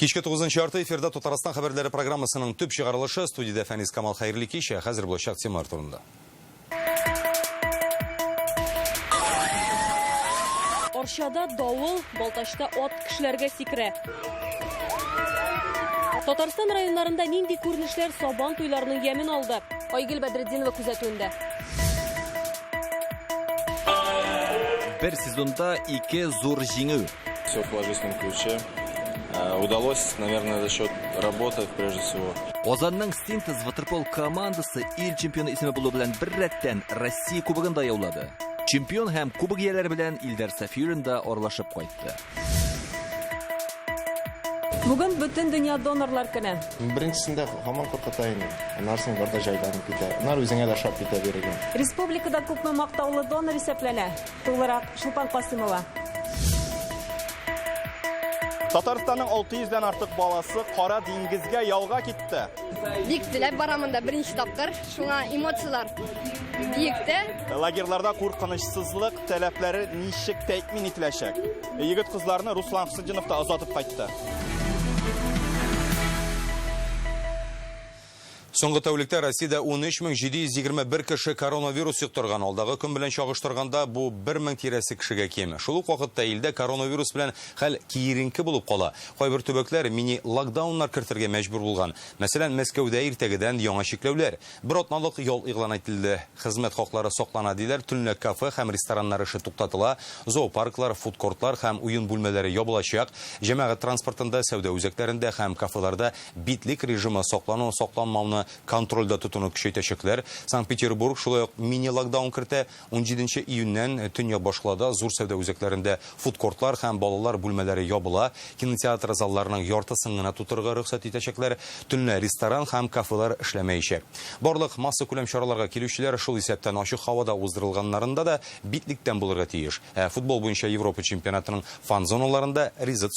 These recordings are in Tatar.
Кичке 9 ярты эфирда Татарстан хәбәрләре программасының төп чыгарылышы. Студиядә Фәнис Камал, хәерле кич. Ә хәзер булачак темалар турында. Арчада давыл, Балтачта ат кешеләргә сикерә. Татарстан районнарында нинди күренешләр Сабан туйларының ямен алды? Айгөл Бәдретдинова күзәтүендә. Бер сезонда ике зур җиңү. Все в положительном ключе. Удалось, наверное, за счет работы, прежде всего. Казанның Синтез ватерпол командасы ил чемпионы исеме булу белән беррәттән Россия кубогын да яулады. Чемпион һәм кубок ияләре белән Илдар Сафиуллин да аралашып кайтты. Бүген Бөтендөнья донорлар көне. Беренчесендә һаман куркыта инде. Аннары соң бар да җайланып китә. Аннары үзеңә дә ошап китә бирегә. Республикада күпме мактаулы донор исәпләнә? Тулырак Чулпан Касыймова. Татарстанның 600 дән артык баласы Кара диңгезгә ялга китте. Бик теләп барам монда беренче тапкыр, шуңа эмоцияләр биектә. Лагерьларда куркынычсызлык таләпләре ничек тәэмин ителәчәк? Егет-кызларны Руслан Хсудинов та озатып кайтты. Соңгы тәүлектә Россиядә 13721 кеше коронавирус йоктырган. Алдагы көн белән чагыштырганда бу 1000 тирәсе кешегә ким. Шул ук вакытта илдә коронавирус белән хәл киеренке булып кала. Кайбер төбәкләр мини-локдауннар кертергә мәҗбүр булган. Мәсәлән, Мәскәүдә иртәгедән яңа чикләүләр. Бер атналык ял игълан ителде. Хезмәт хаклары саклана, диләр. Төнлә кафе һәм рестораннар эше туктатыла. Зоопарклар, фудкортлар һәм уен бүлмәләре ябылачак. Җәмәгать транспортында, сәүдә үзәкләрендә һәм кафеларда битлек режимы саклану-сакланмауны контрольдә тотуны көчәйтәчәкләр. Санкт-Петербург шулай ук мини-локдаун кертә. Унҗиденче июньнән төньяк башкалада зур сәүдә үзәкләрендә фудкортлар һәм балалар бүлмәләре ябыла. Кинотеатр залларының яртысын гына тутырырга рөхсәт итәчәкләр. Төнлә ресторан һәм кафелар эшләмәячәк. Барлык массакүләм чараларга килүчеләр, шул исәптән ачык һавада уздырылганнарында да, битлектән булырга тиеш. Ә футбол буенча Европа чемпионатының фан-зоналарында ризык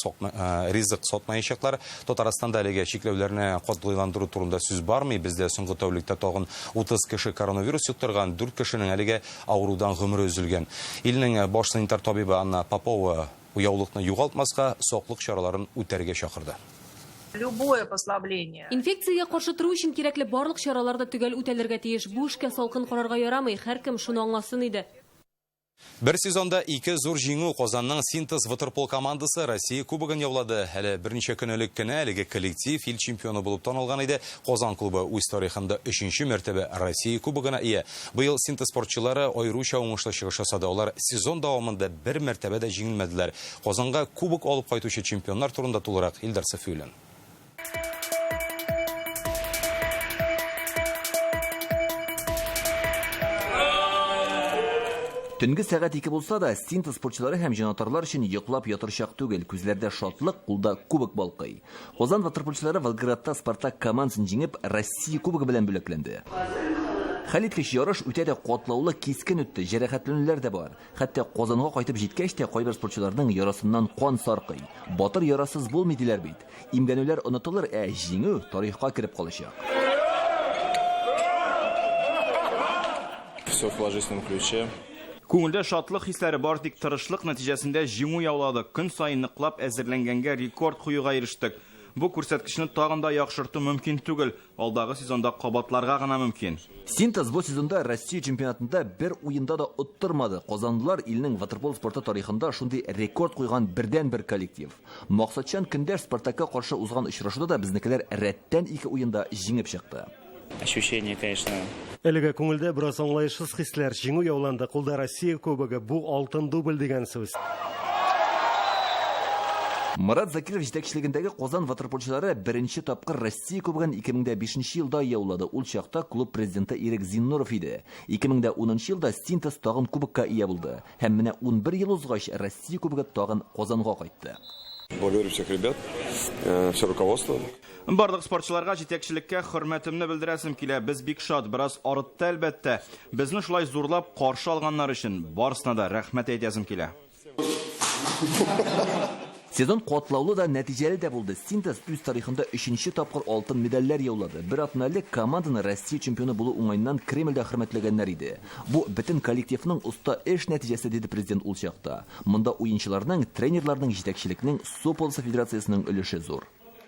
ризык сатмаячаклар. Татарстанда әлегә чикләүләрне катгыйландыру турында сүз бармый. Бездә соңгы тәүлектә тагын 30 кеше коронавирус йоктырган, 4 кешенең әлегә авырудан гомере өзелгән. Илнең баш санитар табибы Анна Попова уяулыкны югалтмаска, саклык чараларын үтәргә чакырды. Любое послабление. Инфекциягә каршы тору өчен кирәкле барлык чаралар да төгәл үтәлергә тиеш. Бу эшкә салкын карарга ярамый, һәркем шуны аңласын иде. Бер сезонда ике зур җиңү. Казанның Синтез ватерпол командасы Россия кубогын яулады. Әле берничә көн элек кенә әлеге коллектив ил чемпионы булып танылган иде. Казан клубы үз тарихында өченче мәртәбә Россия кубогына ия. Быел Синтез спортчылары аеруча уңышлы чыгыш ясады. Алар сезон дәвамында бер мәртәбә дә җиңелмәделәр. Казанга кубок алып кайтучы чемпионнар турында тулырак Илдар Сафиуллин. Төнге сәгать 2 булса да, Синтез спортчылары һәм җанатарлар өчен йоклап ятыр чак түгел. Күзләрдә шатлык, кулда кубок балкый. Казан ватерполчылары Волгоградта Спартак командасын җиңеп, Россия кубогы белән бүләкләнде. Хәлиткеч ярыш үтә дә катлаулы, кискен үтте, җәрәхәтләнүләр дә бар. Хәтта Казанга кайтып җиткәч тә кайбер спортчыларның ярасыннан кан саркый. Батыр ярасыз булмый диләр бит. Имгәнүләр онытылыр, ә җиңү тарихка кереп калачак. Все в положительном ключе. Күңелдә шатлык хисләре бар, тик тырышлык нәтиҗәсендә җиңү яуладык. Көн саен ныклап әзерләнгәнгә рекорд куюга ирештек. Бу күрсәткечне тагын да яхшырту мөмкин түгел. Алдагы сезонда кабатларга гына мөмкин. Синтез бу сезонда Россия чемпионатында бер уенда да оттырмады. Казанлылар илнең ватерпол спорты тарихында шундый рекорд куйган бердәнбер коллектив. Максатчан көндәш Спартакка каршы узган очрашуда да безнекеләр рәттән ике уенда җиңеп чыкты. Ощущение, конечно. Әлегә күңелдә бераз аңлаешсыз хисләр. Җиңү яуланды, кулда Россия кубогы, бу алтын дубль дигән сүз. Марат Закиров җитәкчелегендәге Казан ватерполчылары беренче тапкыр Россия кубогын 2005 нче елда яулады. Ул чакта клуб президенты Ирек Зиннуров иде. 2010 нчы елда Синтез тагын кубокка ия булды. Һәм менә 11 ел узгач, Россия кубогы тагын Казанга кайтты. Благодарю всех ребят, э, все руководство. Барлык спортчыларга, җитәкчелеккә хөрмәтемне белдерәсем килә. Без бик шат, бераз арытты, әлбәттә. Безне шулай зурлап каршы алганнар өчен барысына да рәхмәт әйтәсем килә. Сезон катлаулы да, нәтиҗәле дә булды. Синтез үз тарихында өченче тапкыр алтын медальләр яулады. Бер атна элек команданы Россия чемпионы булу уңаеннан Кремльдә хөрмәтләгәннәр иде. Бу бөтен коллективның оста эш нәтиҗәсе, диде президент ул чакта. Монда уенчыларның, тренерларның, җитәкчелекнең, су полосы федерациясенең өлеше зур.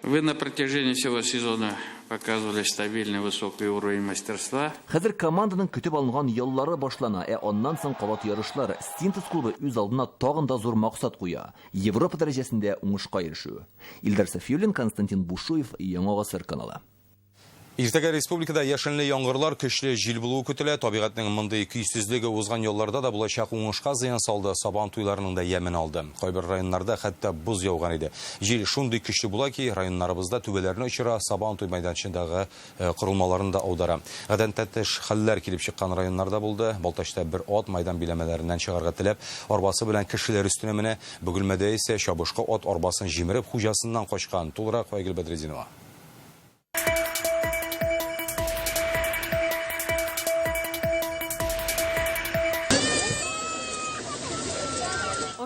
Вы на протяжении всего сезона показывали стабильный высокий уровень мастерства. Хәзер команданың көтеп алынган яллары башлана, ә аннан соң кабат ярышлар. Синтез клубы үз алдына тагын да зур максат куя. Европа дәрәҗәсендә уңышка ирешү. Илдар Сафиуллин, Константин Бушуев, Яңа Гасыр каналы. Иртәгә республикада яшенле яңгырлар, көчле җил булуы көтелә. Табигатьнең мондый көйсезлеге узган ялларда да булачак уңышка зыян салды, сабан туйларының да ямен алды. Кайбер районнарда хәтта боз яуган иде. Җил шундый көчле була ки, районнарыбызда түбәләрне очыра, сабан туй мәйданчыгындагы корылмаларын да аудара. Гадәттән тыш хәлләр килеп чыккан районнарда булды. Балтачта бер ат майдан биләмәләреннән чыгарга теләп, арбасы белән кешеләр өстенә менә. Бөгелмәдә исә чабышкы ат арбасын җимереп хуҗасыннан качкан. Тулырак Айгөл Бәдретдинова.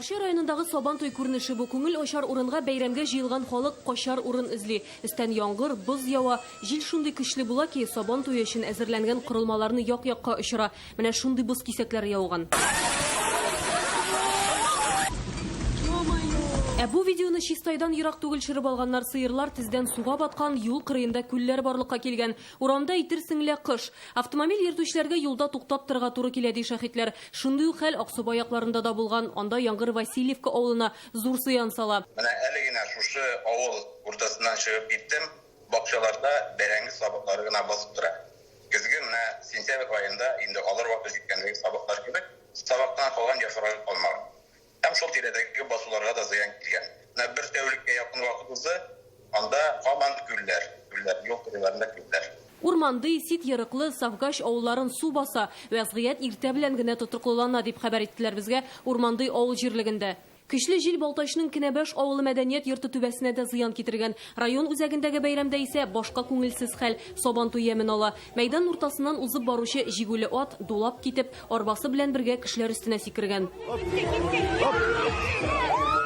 Арча районындагы Сабан туй күренеше бу. Күңел ачар урынга бәйрәмгә җыелган халык качар урын эзли. Өстән яңгыр, боз ява. Җил шундый көчле була ки, Сабан туе өчен әзерләнгән корылмаларны як-якка очыра. Менә шундый боз кисәкләре яуган. Ә бу видеоны Чистайдан ерак түгел төшереп алганнар. Сыерлар тездән суга баткан, юл кырыенда күлләр барлыкка килгән. Урамда әйтерсең лә кыш. Автомобиль йөртүчеләргә юлда туктап торырга туры килә, ди шаһитләр. Шундый ук хәл Аксубай якларында да булган. Анда яңгыр Васильевка авылына зур зыян сала. Менә әле генә шушы авыл уртасыннан чыгып киттем. Бакчаларда бәрәңге сабаклары гына басып тора. Көзге менә сентябрь аенда инде алыр вакыт җиткәндәге сабаклар кебек, сабактан калган яфрагы калмаган. Һәм шул тирәдәге басуларга да зыян килгән. Менә бер тәүлеккә якын вакыт узды, анда һаман күлләр, күлләр, юл кырыйларында күлләр. Урманды, Сит Ерыклы, Савгач авылларын су баса. Вәзгыять иртә белән генә тотрыклылана, дип хәбәр иттеләр безгә Урманды авыл җирлегендә. Көчле җил Балтачның Кенәбаш авылы мәдәният йорты түбәсенә дә зыян китергән. Район үзәгендәге бәйрәмдә исә башка күңелсез хәл Сабан туе ямен ала. Мәйдан уртасыннан узып баручы җигүле ат дулап китеп, арбасы белән бергә кешеләр өстенә сикергән.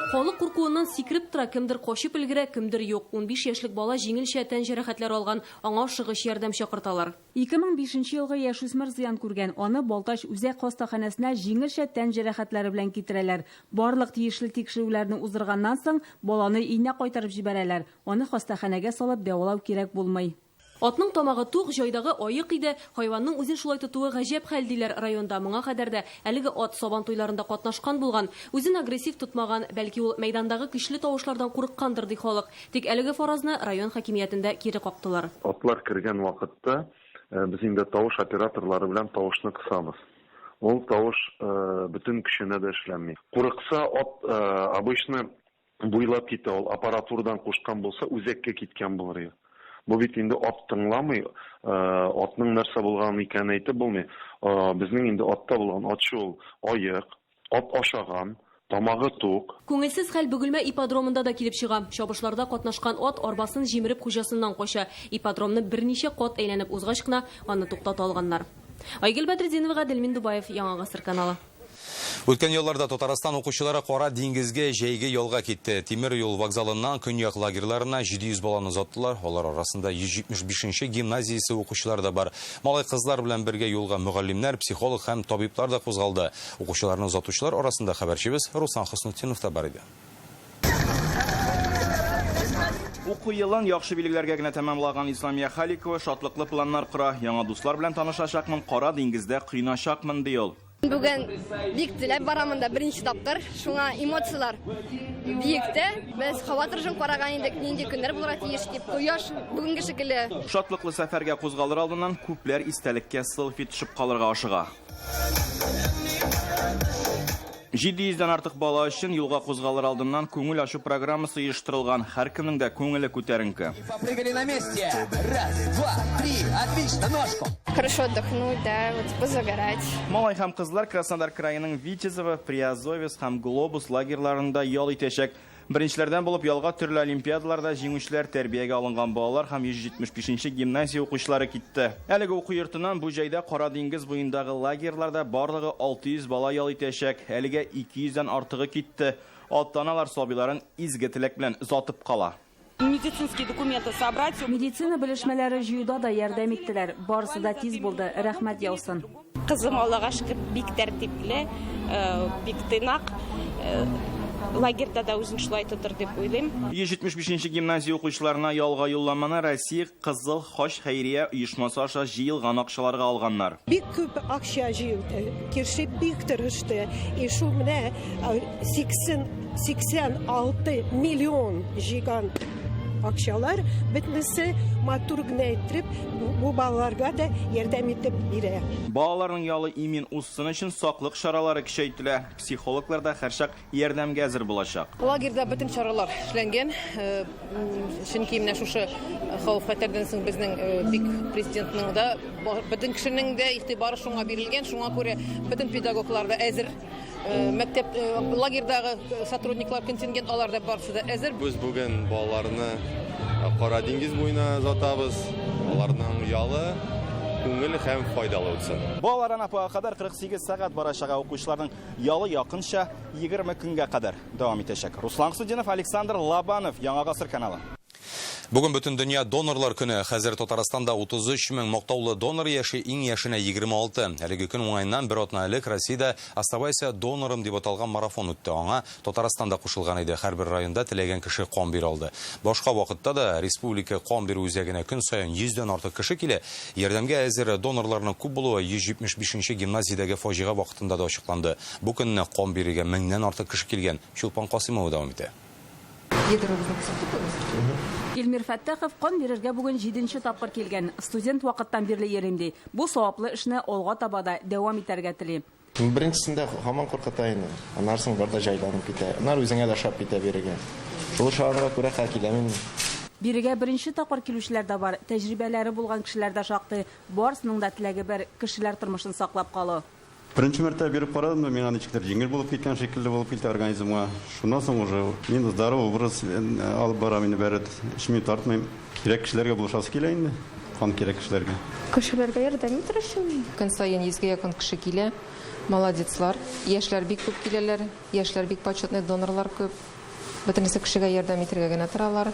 Халык куркуыннан сикереп тора, кемдер качып өлгерә, кемдер юк. 15 яшьлек бала җиңелчә тән җәрәхәтләре алган, аңа ашыгыч ярдәм чакырталар. 2005 елгы яшүсмер зыян күргән, аны Балтач үзәк хастаханәсенә җиңелчә тән җәрәхәтләре белән китерәләр. Барлык тиешле тикшерүләрне уздырганнан соң баланы өенә кайтарып җибәрәләр. Аны хастаханәгә салып дәвалау кирәк булмый. Атның тамагы тук, җайдагы аек иде. Хайванның үзен шулай тотуы гаҗәп хәл, диләр районда. Моңа кадәр дә әлеге ат Сабан туйларында катнашкан булган. Үзен агрессив тотмаган, бәлки ул мәйдандагы көчле тавышлардан курыккандыр, ди халык. Тик әлеге фаразны район хакимиятендә кире кактылар. Атлар кергән вакытта без инде тавыш операторлары белән тавышны кысабыз. Ул тавыш бөтен көченә дә эшләнми. Курыкса, ат обычно буйлап китә, ул аппаратурадан кушкан булса, үзәккә киткән булыр иде. Бу бит инде ат тыңламый, атның нәрсә булганын икәнен әйтеп булмый. Безнең инде атта булган ат шул аек, ат ашаган, тамагы тук. Күңелсез хәл Бөгелмә ипподромында да килеп чыга. Чабышларда катнашкан ат арбасын җимереп хуҗасыннан кача. Ипподромны берничә кат әйләнеп узгач кына аны туктата алганнар. Айгөл Бәдретдинова, Гадел Миндубаев, Яңа Гасыр каналы. Үткән елларда Татарстан укучылары Кара диңгезгә җәйге ялга китте. Тимер юл вокзалыннан көньяк лагерьларына 700 баланы озаттылар. Алар арасында 175 гимназиясе укучылары да бар. Малай-кызлар белән бергә юлга мөгаллимнәр, психолог һәм табиблар да кузгалды. Укучыларны озатучылар арасында хәбәрчебез Руслан Хөснетдинов та бар иде. Уку елын яхшы билгеләргә генә тәмамлаган Исламия Халикова шатлыклы планнар кора. Яңа дуслар белән танышачакмын, Кара диңгездә коеначакмын, ди ул. Бүген бик теләп барамын да беренче тапкыр, шуңа эмоцияләр биектә. Без һава торышын караган идек, нинди көннәр булырга тиеш дип. Кояш бүгенге шикелле. Шатлыклы сәфәргә кузгалыр алдыннан күпләр истәлеккә селфи төшеп калырга ашыга. 700-дән артык бала өчен юлга кузгалыр алдыннан күңел ачу программасы оештырылган. Һәркемнең дә күңеле күтәренке. Попрыгали на месте. Раз, два, три. Отлично, ножку. Хорошо отдохнуть, да, вот позагорать. Малай һәм кызлар Краснодар краеның Витязево, Приазовец һәм Глобус лагерьларында ял итәчәк. Беренчеләрдән булып ялга төрле олимпиадаларда җиңүчеләр, тәрбиягә алынган балалар һәм 175 гимназия укучылары китте. Әлеге уку йортыннан бу җәйдә Кара диңгез буендагы лагерьларда барлыгы 600 бала ял итәчәк. Әлегә 200-дән артыгы китте. Ата-аналар сабыйларын изге теләк белән озатып кала. Медицинские документы собрать. Медицина белешмәләре җыюда да ярдәм иттеләр. Барысы да тиз булды. Рәхмәт яусын. Кызым Аллага шөкер бик тәртипле, бик тыйнак. Лагерьда да үзен шулай тотыр дип уйлыйм. 175 нче гимназия укучыларына ялга юлламаны Россия Кызыл Хач хәйрия оешмасы аша җыелган акчаларга алганнар. Бик күп акча җыелды. Кеше бик тырышты. И шул менә 86 миллион җыйган акчалар бөтенесе матур гына иттереп бу балаларга да ярдәм итеп бирә. Балаларның ялы имин узсын өчен саклык чаралары көчәйтелә. Психологлар да һәрчак ярдәмгә әзер булачак. Лагерьда бөтен чаралар эшләнгән, чөнки менә шушы хәвеф-хәтәрдән соң безнең бик президентның да, бөтен кешенең дә игътибары шуңа бирелгән, шуңа күрә бөтен педагоглар да әзер. Мәктәп лагерьдагы сотрудниклар контингент алар да барысы да әзер. Без бүген балаларны Кара диңгез буена озатабыз. Аларның ялы күңел һәм файдалы үтсен. Балалар Анапага кадәр 48 сәгать барачак, укучыларның ялы якынча 20 көнгә кадәр дәвам итәчәк. Руслан Хусудинов, Александр Лобанов, Яңа Гасыр каналы. Бүген Бөтендөнья донорлар көне. Хәзер Татарстанда 33 мең мактаулы донор яши, иң яшенә 26. Әлеге көн уңаеннан бер атна элек Россиядә Оставайся донором дип аталган марафон үтте. Аңа Татарстан да кушылган иде. Һәрбер районда теләгән кеше кан бирә алды. Башка вакытта да республика кан бирү үзәгенә көн саен 100 дән артык кеше килә. Ярдәмгә әзер донорларның күп булуы 175 нче гимназиядәге фаҗига вакытында да ачыкланды. Бу көнне кан бирергә меңнән артык кеше килгән. Чулпан Касыймова дәвам итә. Илмир Фәттахов кан бирергә бүген җиденче тапкыр килгән. Студент вакыттан бирле йөрим ди. Бу саваплы эшне алга таба да дәвам итәргә тели. Беренчесендә һаман куркыта инде. Аннары соң бар да җайланып китә. Аннары үзеңә дә ошап китә бирегә. Шул ошаганга күрә хәзер киләм инде. Бирегә беренче тапкыр килүчеләр дә бар, тәҗрибәләре булган кешеләр дә шактый. Барысының да теләге бер, кешеләр тормышын саклап калу. Беренче мәртәбә биреп карадым да, миңа ничектер җиңел булып киткән шикелле булып китте организмга. Шуннан соң уже мин здоровый образ алып барам инде бәрет. Эчмим, тартмыйм. Кирәк кешеләргә булышасы килә инде. Кан кирәк кешеләргә. Кешеләргә ярдәм итәр өчен. Көн саен йөзгә якын кеше килә. Молодецлар. Яшьләр бик күп киләләр. Яшьләр бик почетный, донорлар күп. Бөтенесе кешегә ярдәм итәргә генә торалар.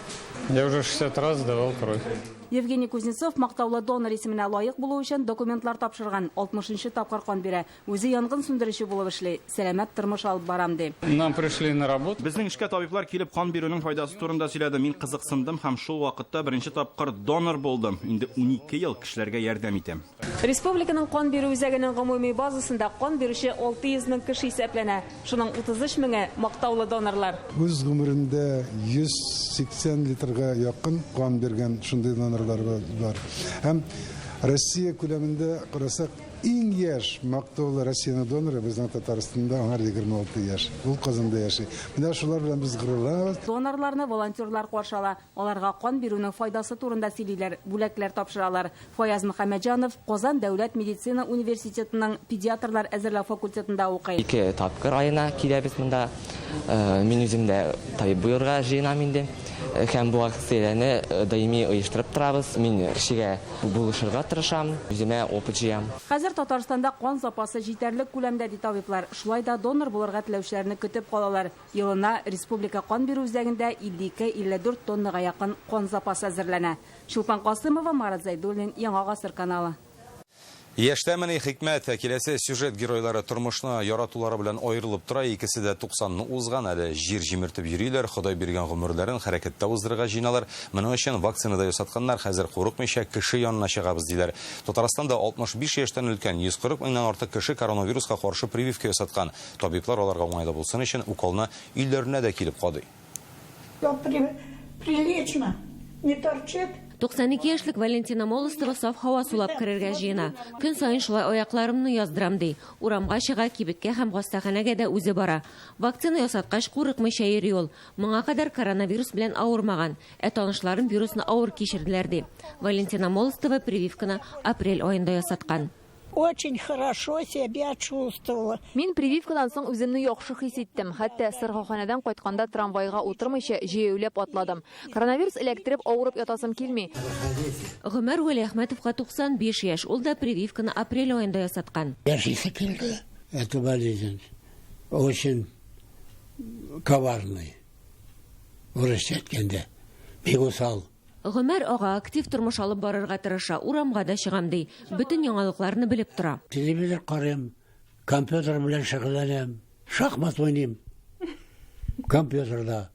Я уже 60 раз сдавал кровь. Евгений Кузнецов мактаулы донор исеменә лаек булу өчен документлар тапшырган. 60 тапкыр кан бирә. Үзе янгын сүндерүче булып эшли. Сәламәт тормыш алып барам ди. Нам пришли на работу. Безнең эшкә табиблар килеп кан бирүнең файдасы турында сөйләде. Мин кызыксындым һәм шул вакытта беренче тапкыр донор булдым. Инде 12 ел кешеләргә ярдәм итәм. Республиканың кан бирү үзәгенең гомуми базасында кан бирүче 600 мең кеше исәпләнә. Шуның 33 меңе мактаулы донорлар. Үз гомерендә 180 литрга якын кан биргән шундый донорлар бар. Һәм Россия күләмендә карасак, иң яшь мактаулы Россиянең доноры безнең Татарстанда, аңар 26 яшь. Ул Казанда яши. Менә шулар белән без горурланабыз. Донорларны волонтерлар каршы ала. Аларга кан бирүнең файдасы турында сөйлиләр, бүләкләр тапшыралар. Фаяз Мөхәммәтҗанов Казан дәүләт медицина университетының педиатрлар әзерләү факультетында укый. Ике тапкыр аена киләбез монда. Мин үзем дә табиб булырга җыенам инде. Һәм бу акцияләрне даими оештырып торабыз. Мин кешегә булышырга тырышам, үземә опыт җыям. Хәзер Татарстанда кан запасы җитәрлек күләмдә ди табиблар. Шулай да донор булырга теләүчеләрне көтеп калалар. Елына республика кан бирү үзәгендә 52-54 тоннага якын кан запасы әзерләнә. Чулпан Касымова, Марат Зайдуллин, Яңа Гасыр каналы. Яшьтәмени хикмәт. Киләсе сюжет геройлары тормышны яратулары белән аерылып тора. Икесе дә 90-ны узган, әле җир җимертеп йөриләр, Ходай биргән гомерләрен хәрәкәттә уздырырга җыеналар. Моның өчен вакцина да ясатканнар, хәзер курыкмыйча кеше янына чыгабыз диләр. Татарстанда 65 яшьтән өлкән 140 меңнән артык кеше коронавируска каршы прививка ясаткан. Табиблар аларга уңайлы булсын өчен уколны өйләренә дә килеп кадый. Прилично, не торчит. 92 яшьлек Валентина Молостова саф һава сулап керергә җыена. Көн саен шулай аякларымны яздырам ди. Урамга чыга, кибеткә һәм хастаханәгә дә үзе бара. Вакцина ясаткач курыкмыйча йөри ул. Моңа кадәр коронавирус белән авырмаган, ә танышларым вирусны авыр кичерделәр ди. Валентина Молостова прививканы апрель аенда ясаткан. Очень хорошо себя чувствовала. Мин прививкадан соң үземне яхшы хис иттем. Хәтта сырхауханадан кайтканда трамвайга утырмыйча җәяүләп атладым. Коронавирус эләктереп авырып ятасым килми. Гомәр Вәлиәхмәтовка 95 яшь. Ул да прививканы апрель аенда ясаткан. Яшисе килде. Это болезнь очень коварный. Урысча әйткәндә, бик усал. Гомәр ага актив тормыш алып барырга тырыша, урамга да чыгам ди. Бөтен яңалыкларны белеп тора. Телевизор карыйм, компьютер белән шөгыльләнәм, шахмат уйныйм. Компьютерда.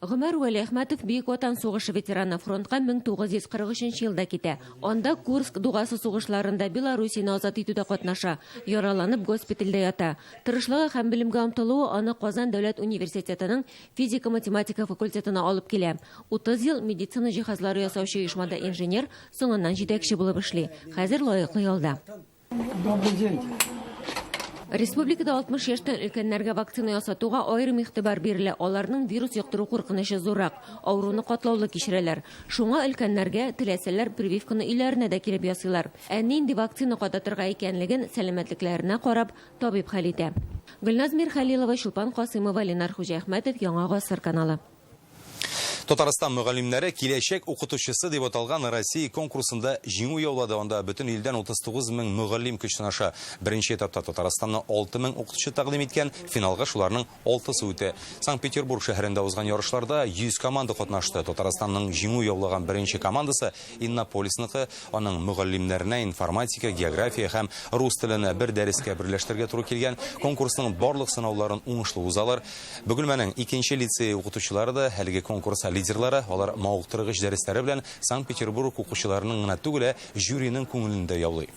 Гомәр Вәлиәхмәтов Бөек Ватан сугышы ветераны, фронтка 1943 елда китә. Анда Курск дугасы сугышларында, Белоруссияне азат итүдә катнаша. Яраланып госпитальдә ята. Тырышлыгы һәм белемгә омтылуы аны Казан дәүләт университетының физика-математика факультетына алып килә. 30 ел медицина җиһазлары ясаучы оешмада инженер, соңыннан җитәкче булып эшли. Хәзер лаеклы ялда. Добрый день. Республикада 60 яшьтән өлкәннәргә вакцина ясатуга аерым игътибар бирелә. Аларның вирус йоктыру куркынычы зуррак. Авыруны катлаулы кичерәләр. Шуңа өлкәннәргә, теләсәләр, прививканы өйләренә дә килеп ясыйлар. Ә нинди вакцина кадатырга икәнлеген сәламәтлекләренә карап, табиб хәл итә. Гөлназ Мирхәлилова, Чулпан Касыймова, Ленар Хуҗиәхмәтов, Яңа Гасыр каналы. Татарстан мөгаллимнәре киләчәк укытучысы дип аталган Россия конкурсында җиңү яулады. Анда бөтен илдән 39 мең мөгаллим көч сынаша. Беренче этапта Татарстанны 6 мең укытучы тәкъдим иткән, финалга шуларның алтысы үтә. Санкт-Петербург шәһәрендә узган ярышларда 100 команда катнашты. Татарстанның җиңү яулаган беренче командасы Иннополисныкы. Аның мөгаллимнәренә информатика, география һәм рус телене бер дәрескә берләштерергә туры килгән. Конкурсның барлык сынауларын уңышлы узалар. Бөгелмәнең икенче лицее укытучылары да әлеге конкурс лидерлары, алар мавыктыргыч дәресләре белән Санкт-Петербург укучыларының гына түгел, ә жюриның күңелен дә яулый.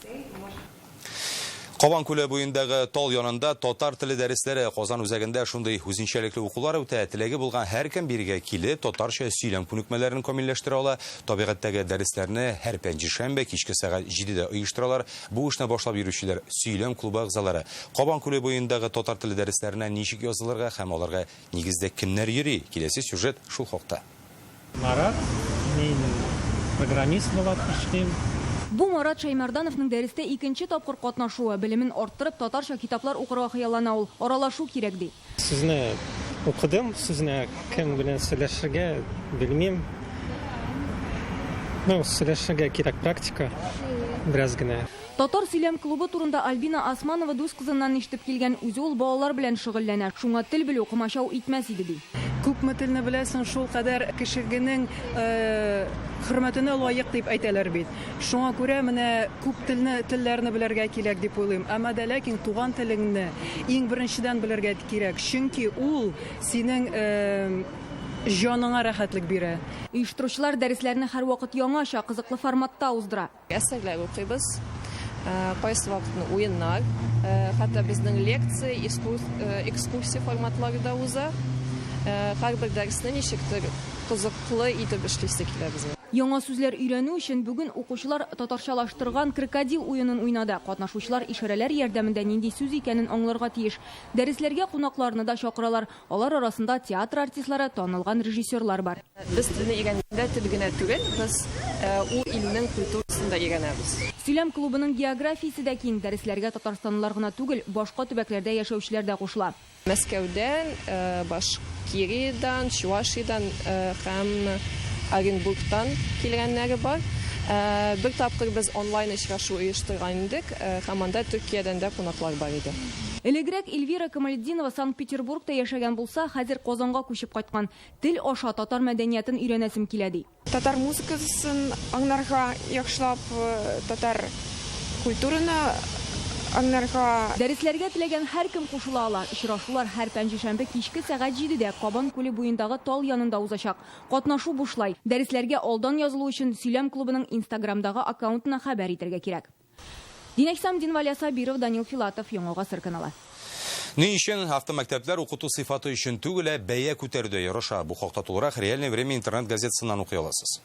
Кабан күле буендагы тал янында татар теле дәресләре. Казан үзәгендә шундый үзенчәлекле укулар үтә. Теләге булган һәркем бирегә килеп, татарча сөйләм күнекмәләрен камилләштерә ала. Табигатьтәге дәресләрне һәр пәнҗешәмбе кичке сәгать 7дә оештыралар. Бу эшне башлап йөрүчеләр сөйләм клубы әгъзалары. Кабан күле буендагы татар теле дәресләренә ничек язылырга һәм аларга нигездә кемнәр йөри? Киләсе сюжет шул хакта. Марат, мин программист булып эшлим. Бу Марат Шәймәрдановның дәрестә икенче тапкыр катнашуы. Белемен арттырып, татарча китаплар укырга хыяллана ул. Аралашу кирәк, ди. Сезне укыдым, сезне кем белән сөйләшергә белмим. Ну, сөйләшергә кирәк практика, бераз генә. Татар сөйләм клубы турында Альбина Османова дус кызыннан ишетеп килгән. Үзе ул балалар белән шөгыльләнә. Шуңа тел белү комачау итмәс иде, ди. Күпме телне беләсең, шул кадәр кешегенең хөрмәтенә лаек дип әйтәләр бит. Шуңа күрә менә күп телне, телләрне белергә кирәк дип уйлыйм. Әмма дә ләкин туган телеңне иң беренчедән белергә кирәк, чөнки ул синең җаныңа рәхәтлек бирә. Оештыручылар дәресләрне һәрвакыт яңача, кызыклы форматта уздыра. Әсәрләр укыйбыз, кайсы вакытны уеннар, хәтта безнең лекция, экскурсия форматлары да уза. Һәрбер дәресне ничектер кызыклы итеп эшлисе килә безгә. Яңа сүзләр өйрәнү өчен бүген укучылар татарчалаштырган крокодил уенын уйнады. Катнашучылар ишарәләр ярдәмендә нинди сүз икәнен аңларга тиеш. Дәресләргә кунакларны да чакыралар. Алар арасында театр артистлары, танылган режиссерлар бар. Без телне өйрәнгәндә тел генә түгел, без ул илнең культурасын да өйрәнәбез. Сөйләм клубының географиясе дә киң. Дәресләргә татарстанлылар гына түгел, башка төбәкләрдә яшәүчеләр дә кушыла. Мәскәүдән, Башкириядән, Чувашиядән һәм Оренбургтан килгәннәре бар. Бер тапкыр без онлайн очрашу оештырган идек, һәм анда Төркиядән дә кунаклар бар иде. Элегрәк Эльвира Камалетдинова Санкт-Петербургта яшәгән булса, хәзер Казанга күчеп кайткан. Тел аша татар мәдәниятен өйрәнәсем килә, ди. Татар музыкасын аңларга яхшылап, татар культураны аңларга. Дәресләргә теләгән һәркем кушыла ала. Очрашулар һәр пәнҗешәмбе кичке сәгать 7дә Кабан күле буендагы тал янында узачак. Катнашу бушлай. Дәресләргә алдан язылу өчен сөйләм клубының Инстаграмдагы аккаунтына хәбәр итәргә кирәк. Динә Хисамдинова, Валя Сабиров, Данил Филатов, Яңа Гасыр каналы. Ни өчен автомәктәпләр укыту сыйфаты өчен түгел, ә бәя күтәрүдә ярыша? Бу хакта тулырак Реальное время интернет газетасыннан укый аласыз.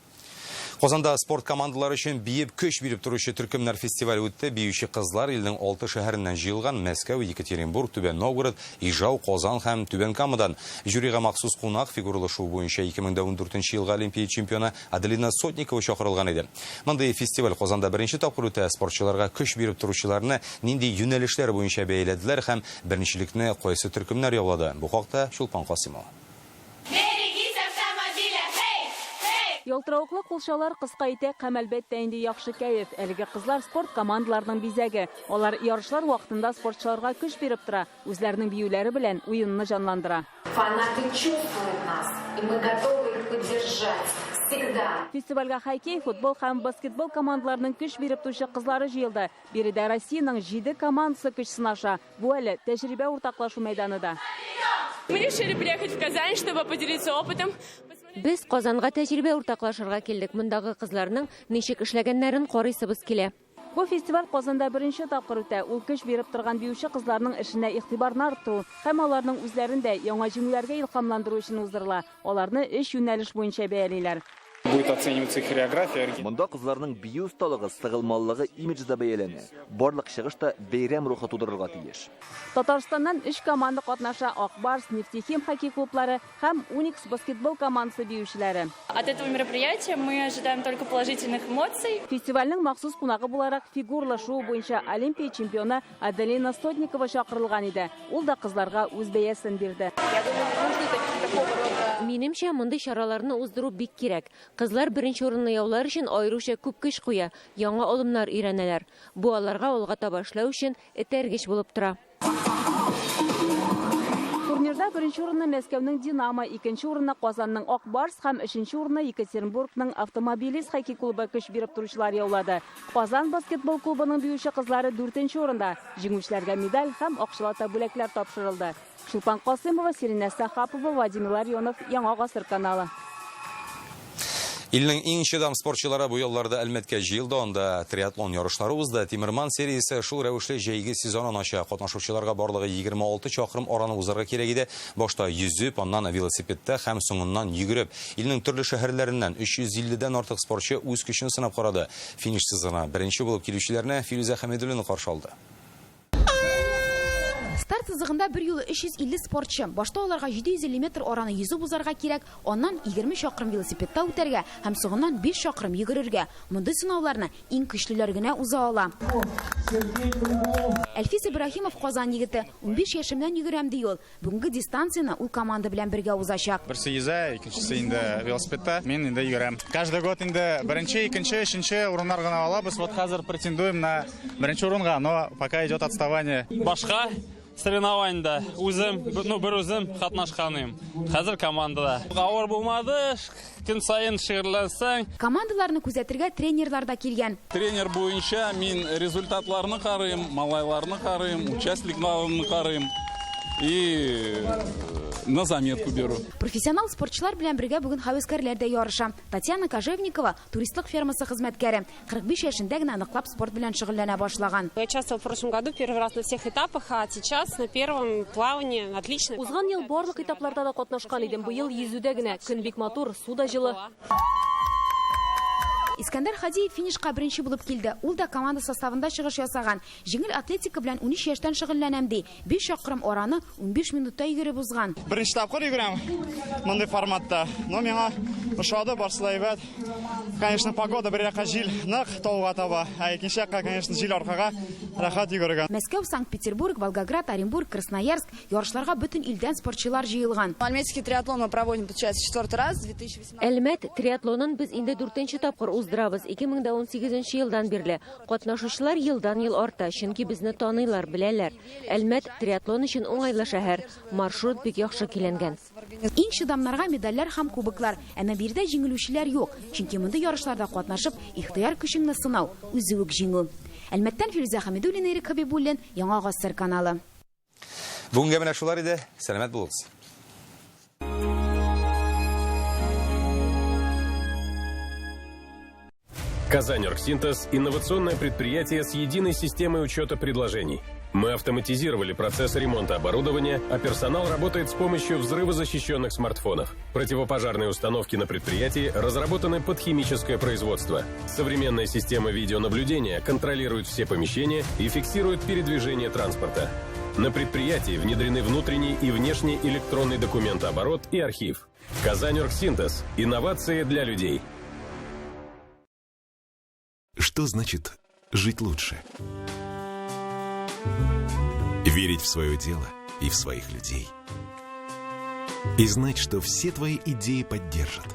Казанда спорт командалары өчен биеп көч биреп торучы төркемнәр фестивале үтте. Биюче кызлар илнең 6 шәһәреннән җыелган: Мәскәү, Екатеринбург, Түбән Новгород, Ижау, Казан һәм Түбән Камадан. Жюрига махсус кунак фигуралы шуу буенча 2014 елгы Олимпия чемпионы Аделина Сотникова чакырылган иде. Мондый фестиваль Казанда беренче тапкыр үтә. Спортчыларга көч биреп торучыларны нинди юнәлешләр буенча бәяләделәр һәм беренчелекне кайсы төркемнәр яулады? Бу хакта Чулпан Касымова. Ялтыравыклы кулчалар, кыска итәк һәм әлбәттә инде яхшы кәеф. Әлеге кызлар спорт командаларының бизәге. Алар ярышлар вакытында спортчыларга көч биреп тора, үзләренең биюләре белән уенны җанландыра. Фанаты чувствуют нас, и мы готовы их поддержать. Всегда. Фестивальгә хоккей, футбол һәм баскетбол командаларының көч биреп торучы кызлары җыелды. Биредә Россиянең 7 командасы көч сынаша. Бу әле тәҗрибә уртаклашу мәйданы да. Мы решили приехать в Казань, чтобы поделиться опытом. Без Казанга тәҗрибә уртаклашырга килдек. Мондагы кызларның ничек эшләгәннәрен карыйсыбыз килә. Бу фестиваль Казанда беренче тапкыр үтә. Ул көч биреп торган биюче кызларның эшенә игътибарны арттыру һәм аларның үзләрен дә яңа җиңүләргә илһамландыру өчен уздырыла. Аларны өч юнәлеш буенча бәялиләр. Будет оцениваться хореография. Монда кызларның бию осталыгы, сыгылмалылыгы, имиджы да бәяләнә. Барлык чыгыш та бәйрәм рухы тудырырга тиеш. Татарстаннан өч команда катнаша: Ак Барс, Нефтехим хоккей клублары һәм Уникс баскетбол командасы биючеләре. От этого мероприятия мы ожидаем только положительных эмоций. Фестивальнең махсус кунагы буларак фигурлы шуу буенча Олимпия чемпионы Аделина Сотникова чакырылган иде. Ул да кызларга үз бәясен бирде. Минемчә, мондый чараларны уздыру бик кирәк. Кызлар беренче урынны яулар өчен аеруча күп көч куя, яңа алымнар өйрәнәләр. Бу аларга алга таба эшләү өчен этәргеч булып тора. Турнирда беренче урынны Мәскәүнең Динамо, икенче урынны Казанның Ак Барс һәм өченче урынны Екатеринбургның Автомобилист хоккей клубы көч биреп торучылар яулады. Казан баскетбол клубының биюче кызлары дүртенче урында. Җиңүчеләргә медаль һәм акчалата бүләкләр тапшырылды. Чулпан Касыймова, Сиринә Сәхапова, Владимир Ларионов, Яңа Гасыр каналы. Илнең иң чыдам спортчылары бу ялларда Әлмәткә җыелды, анда триатлон ярышлары узды. Тимерман сериясе шул рәвешле җәйге сезонын ача. Катнашучыларга барлыгы 26 чакрым араны узарга кирәк иде. Башта йөзеп, аннан велосипедта һәм соңыннан йөгереп. Илнең төрле шәһәрләреннән 350дән артык спортчы үз көчен сынап карады. Финиш сызыгына беренче булып килүчеләрне Филүзә Хәмидуллина каршы алды. Старт сызыгында бер юлы 350 спортчы. Башта аларга 750 метр араны йөзеп узарга кирәк, аннан 20 чакрым велосипедта үтәргә һәм соңыннан 5 чакрым йөгерергә. Мондый сынауларны иң көчлеләр генә уза ала. Әлфис Ибраһимов Казан егете. 15 яшемнән йөгерәм ди ул. Бүгенге дистанцияне ул команда белән бергә узачак. Берсе йөзә, икенчесе инде велосипедта. Мин инде йөгерәм. Каждый год инде беренче, икенче, өченче урыннар гына алабыз. Вот хәзер претендуем на беренче урынга, но пока идет отставание. Башка соревнованиедә үзем, ну, бер үзем катнашканым. Хәзер командада. Авыр булмады, көн саен шөгыльләнсәң. Командаларны күзәтергә тренерлар да килгән. Тренер буенча мин результатларны карыйм, малайларны карыйм, участникларны карыйм и на заметку беру. Профессионал спортчылар белән бергә бүген һәвәскәрләр дә ярыша. Татьяна Кожевникова туристлык фермасы хезмәткәре. 45 яшендә генә ныклап спорт белән шөгыльләнә башлаган. Я участвовала в прошлом году первый раз на всех этапах, а сейчас на первом плавании отлично. Узган ел барлык этапларда да катнашкан идем. Быел йөзүдә генә. Көн бик матур, су да җылы. Искәндәр Хадиев финишка беренче булып килде. Ул да команда составында чыгыш ясаган. Җиңел атлетика белән 13 яшьтән шөгыльләнәм ди. 5 чакрым араны 15 минутта йөгереп узган. Беренче тапкыр йөгерәм мондый форматта. Но миңа ошады, барысы да әйбәт. Конечно, погода бер якка җил нык тауга таба, ә икенче якка, конечно, җил аркага рәхәт йөгергән. Мәскәү, Санкт-Петербург, Волгоград, Оренбург, Красноярск ярышларга бөтен илдән спортчылар җыелган. Альметьевский триатлон мы проводим, получается, четвертый раз, 2018. Әлмәт триатлонын без инде дүртенче тапкыр уздырабыз. 2018 елдан бирле. Катнашучылар елдан-ел арта, чөнки безне таныйлар, беләләр. Әлмәт триатлон өчен уңайлы шәһәр. Маршрут бик яхшы көйләнгән. Иң чыдамнарга медальләр һәм кубоклар. Әмма биредә җиңелүчеләр юк. Чөнки мондый ярышларда катнашып, ихтыяр көчеңне сынау, үзе үк җиңү. Әлмәттән Филүзә Хәмидуллина, Ирек Хәбибуллин, Яңа Гасыр каналы. Бүгенгә менә шулар иде. Сәламәт булыгыз. «Казань-Оргсинтез» – инновационное предприятие с единой системой учета предложений. Мы автоматизировали процесс ремонта оборудования, а персонал работает с помощью взрывозащищенных смартфонов. Противопожарные установки на предприятии разработаны под химическое производство. Современная система видеонаблюдения контролирует все помещения и фиксирует передвижение транспорта. На предприятии внедрены внутренний и внешний электронный документооборот и архив. «Казань-Оргсинтез» – инновации для людей. Что значит жить лучше? Верить в свое дело и в своих людей. И знать, что все твои идеи поддержат.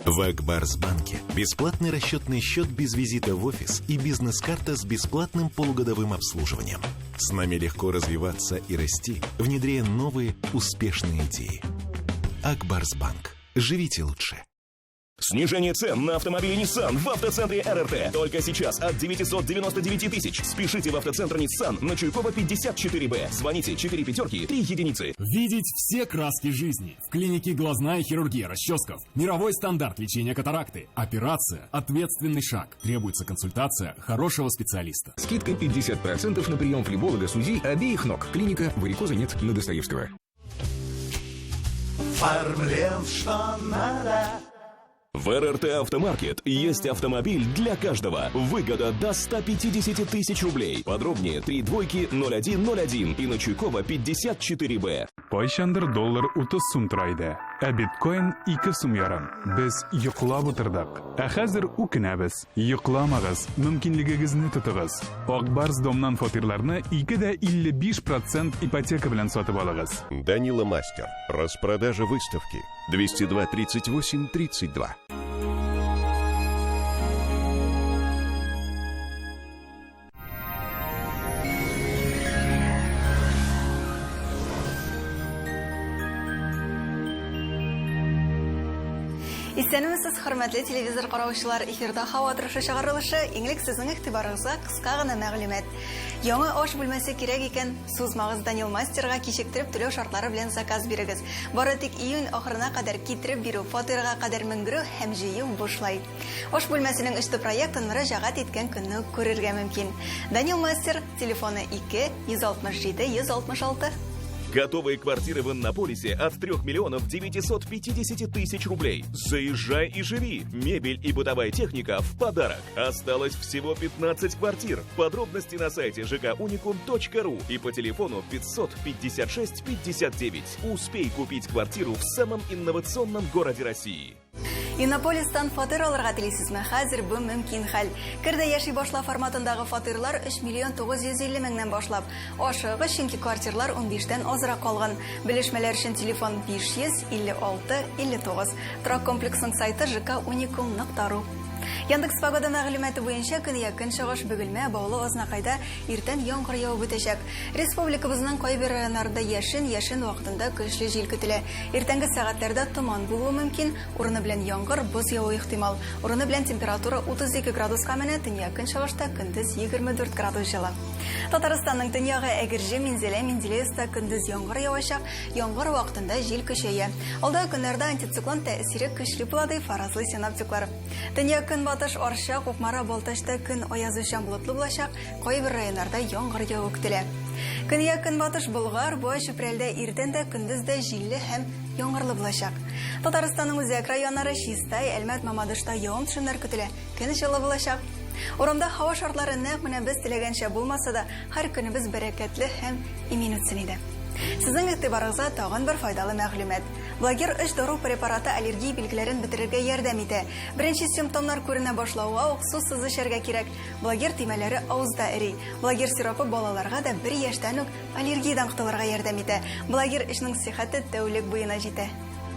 В Акбарсбанке бесплатный расчетный счет без визита в офис и бизнес-карта с бесплатным полугодовым обслуживанием. С нами легко развиваться и расти, внедряя новые успешные идеи. Акбарсбанк. Живите лучше. Снижение цен на автомобили Nissan в автоцентре РРТ. Только сейчас от 999 тысяч. Спешите в автоцентр Nissan на Чуйкова 54Б. Звоните 4 пятерки 3 единицы. Видеть все краски жизни. В клинике «Глазная хирургия» Расческов. Мировой стандарт лечения катаракты. Операция – ответственный шаг. Требуется консультация хорошего специалиста. Скидка 50% на прием флеболога с УЗИ обеих ног. Клиника «Варикоза нет» на Достоевского. Фармлен, что надо. В РРТ Автомаркет есть автомобиль для каждого. Выгода до 150 тысяч рублей. Подробнее 3 двойки 0101 и на Чуйкова 54Б. Кайчандыр доллар 30 сум тора иде, ә биткоин 2 сум ярым. Без йоклап утырдык. Ә хәзер үкенәбез. Йокламагыз, мөмкинлегегезне тотыгыз. Ак Барс Домнан фатирларны 2,55% ипотека белән сатып алыгыз. Данила Мастер. Распродажа выставки. 202 38 32. Исәнмесез, хөрмәтле телевизор караучылар. Эфирда һава торышы чыгарылышы. Иң элек сезнең игътибарыгызга кыска гына мәгълүмат. Яңа аш бүлмәсе кирәк икән, сузмагыз Данил Мастерга кичектереп түләү шартлары белән заказ бирегез. Бары тик июнь ахырына кадәр китереп бирү, фатирга кадәр менгерү һәм җыю бушлай. Аш бүлмәсенең өсте проектын мөрәҗәгать иткән көнне үк күрергә мөмкин. Данил Мастер, телефоны 2 167 166. Готовые квартиры в Иннополисе от 3 миллионов 950 тысяч рублей. Заезжай и живи. Мебель и бытовая техника в подарок. Осталось всего 15 квартир. Подробности на сайте жкуникум.ру и по телефону 556 59. Успей купить квартиру в самом инновационном городе России. Иннополистан фатир алырга телисезме? Хәзер бу мөмкин хәл. Кер дә яши башла форматындагы фатирлар 3 миллион 950 меңнән башлап. Ашыгыч, чөнки квартирлар 15-тән азрак калган. Белешмәләр өчен телефон 556 59. Торак комплексының сайты жкуникум.ру. Яндекс Погода мәгълүматы буенча көньяк көнчыгыш Бөгелмә, Баулы, Азнакайда иртән яңгыр явып үтәчәк. Республикабызның кайбер районнарында яшен, яшен вакытында көчле җил көтелә. Иртәнге сәгатьләрдә томан булуы мөмкин, урыны белән яңгыр, боз явуы ихтимал. Урыны белән температура 32 градуска менә, төньяк көнчыгышта көндез 24 градус җылы. Татарстанның төньягы Әгерҗе, Минзәлә, Менделеевста көндез яңгыр явачак, яңгыр вакытында җил көчәя. Алдагы көннәрдә антициклон тәэсире көчле була, ди фаразлый синоптиклар. Төньяк көнбатыш Арча, Кукмара, Балтачта көн аязучан болытлы булачак, кайбер районнарда яңгыр яву көтелә. Көньяк көнбатыш Болгар, Буа, Чүпрәлдә иртән дә, көндез дә җилле һәм яңгырлы булачак. Татарстанның үзәк районнары Чистай, Әлмәт, Мамадышта явым-төшемнәр көтелә. Көн җылы булачак. Урамда һава шартлары нәкъ менә без теләгәнчә булмаса да, һәр көнебез бәрәкәтле һәм имин үтсен иде. Сезнең игътибарыгызга тагын бер файдалы мәгълүмат. Благер 3 дару препараты аллергия билгеләрен бетерергә ярдәм итә. Беренче симптомнар күренә башлауга ук сусыз эчәргә кирәк. Благер төймәләре авызда эри. Благер сиропы балаларга да бер яшьтән үк аллергиядән котылырга ярдәм итә. Благер 3-нең сихәте тәүлек буена җитә.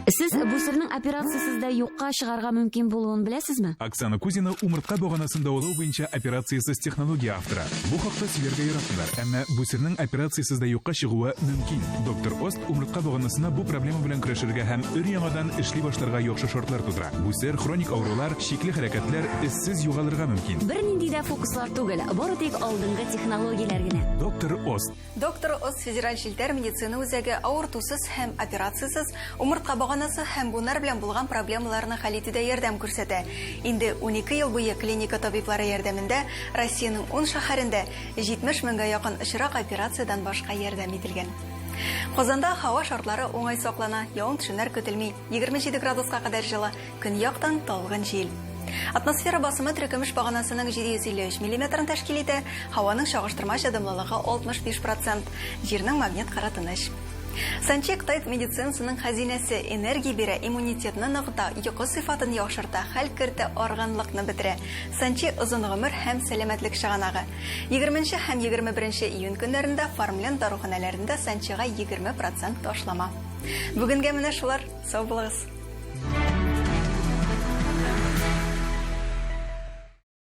Сез бүсернең операциясез дә юкка чыгарга мөмкин булуын беләсезме? Оксана Кузина умыртка баганасын дәвалау буенча операциясез технология авторы. Бу хакта сөйләргә яратмыйлар, әмма бүсернең операциясез дә юкка чыгуы мөмкин. Доктор Ост умыртка баганасына бу проблема белән көрәшергә һәм өр-яңадан эшли башларга яхшы шартлар тудыра. Бүсер, хроник авырулар, шикле хәрәкәтләр эзсез югалырга мөмкин. Бернинди дә фокуслар түгел, бары тик алдынгы технологияләр генә. Доктор Ост. Доктор Ост федераль челтәр медицина үзәге авыртусыз һәм операциясез умыртка баганасы һәм буыннар белән булган проблемаларны хәл итүдә ярдәм күрсәтә. Инде 12 ел буе клиника табиблары ярдәмендә Россиянең 10 шәһәрендә 70 меңгә якын очрак операциядән башка ярдәм ителгән. Казанда һава шартлары уңай саклана, явым-төшемнәр көтелми. 27 градуска кадәр җылы, көньяктан талгын җил. Атмосфера басымы терекөмеш баганасының 753 миллиметрын тәшкил итә, һаваның чагыштырмача дымлылыгы 65 процент, җирнең магнит кыры тыныч. Санчи Кытай медицинасының хәзинәсе, энергия бирә, иммунитетны ныгыта, йокы сыйфатын яхшырта, хәл кертә, арганлыкны бетерә. Санчи озын гомер һәм сәламәтлек чыганагы. 20 һәм 21 июнь көннәрендә Фармленд даруханәләрендә Санчига 20 процент ташлама. Бүгенгә менә шулар. Сау булыгыз.